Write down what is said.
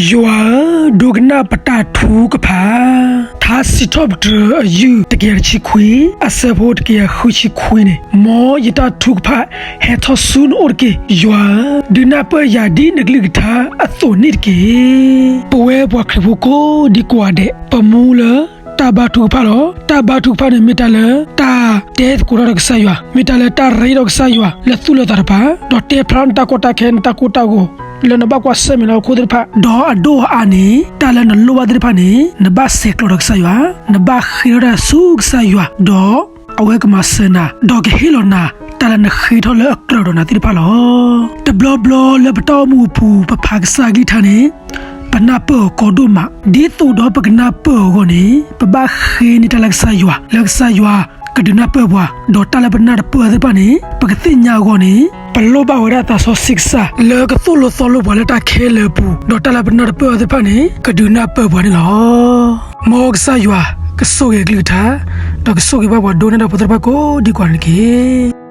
ယွၤဧၢ, ဒိကနၣ်ပတၢ်ထုကဖၣ်. ထါစံးထီၣ်ပတြၢၤ အယုၢ်တကယၤတဆံခွံ, အဆၢဖိတကယၤဃုဆံခွံန့ၣ်, မ်ယတၢ်ထုကဖၣ်ဟဲထီၣ်ဆူနအိၣ်တက့ၢ်. ယွၤဧၢ, ဒုးနၢ်ပၢၢ်ယၤဒ်နကလုၢ်ကထါအသိးန့ၣ်တက့ၢ်. ပဝဲပှၤခရံာ်ဖိကိးဒံကိးဂၤဒဲး ပမူလၢတၢ်ဘါထုကဖၣ်လီၤ. တၢ်ဘါထုကဖၣ်န့ၣ် မ့ၢ်တၢ်လၢတၢ်တဲသကိးတၢ်ဒီးကစၢ်ယွၤ, မ့ၢ်တၢ်လၢတၢ်ရ့ဒီးကစၢ်ယွၤလၢသူၣ်လၢသးတဖၣ်, ဒီးတဲဖျါနတၢ်ကီတၢ်ခဲ နတၢ်ကိၢ်တၢ်ဂီၤ လၢနဘၣ်ကွၢ်ဆၢၣ်မဲာ်လၢဟီၣ်ခိၣ်သ့ၣ်တဖၣ်, ဒီးအဒိၣ်အအါန့ၣ် တၢ်လၢနလိၣ်ဘၣ်သ့ၣ်တဖၣ်န့ၣ် နဘၣ်ဆဲးကျိးဒီးကစၢ်ယွၤ, နဘၣ်ဃ့ထီၣ်တၢ်ဆူကစၢ်ယွၤ, ဒီးအဝဲကမၤစၢၤနၤ, ဒီးကဟ့ၣ်လီၤနၤ တၢ်လၢနဃ့ထီၣ်လၢအကြၢးဒီးနၤသ့ၣ်တဖၣ်လီၤ. တဘျီဘျီလၢပတၢ်အိၣ်မူအပူၤ ပဖးကစၢ်အကလုၢ်ကထါန့ၣ် ပနၢ်ပၢၢ်အီၤကီဒိၣ်မး, ဒ်သိးဒီးပကနၢ်ပၢၢ်အီၤအဂီၢ်န့ၣ် ပဘၣ်ဃ့န့ၢ်တၢ်လၢကစၢ်ယွၤ, လၢကစၢ်ယွၤကဒုးနၢ်ပၢၢ်ပှၤ, ဒီးတၢ်လၢပနၢ်တပၢၢ်အီၤသ့ၣ်တဖၣ်န့ၣ် ပကသ့ၣ်ညါအဂီၢ်န့ၣ် ပလိၣ်ဘၣ်ဝဲဒၣ်သးစီဆှံကစၢ် လၢကသိၣ်လိသီလိပှၤလၢတၢ်ခဲလၢာ်အပူၤ, ဒီးတၢ်လၢပနၢ်တပၢၢ်အီၤသ့ၣ်တဖၣ်န့ၣ် ကဒုးနၢ်ပၢၢ်ပှၤန့ၣ်လီၤ. မ်ကစၢ်ယွၤကဆိၣ်ဂ့ၤအကလုၢ်ကထါ, ဒီးကဆိၣ်ဂ့ၤဘၣ်ပှၤဒိကနၣ်တၢ်ဖိသ့ၣ်တဖၣ်ကိးဒံကိးဂၤန့ၣ်တက့ၢ်.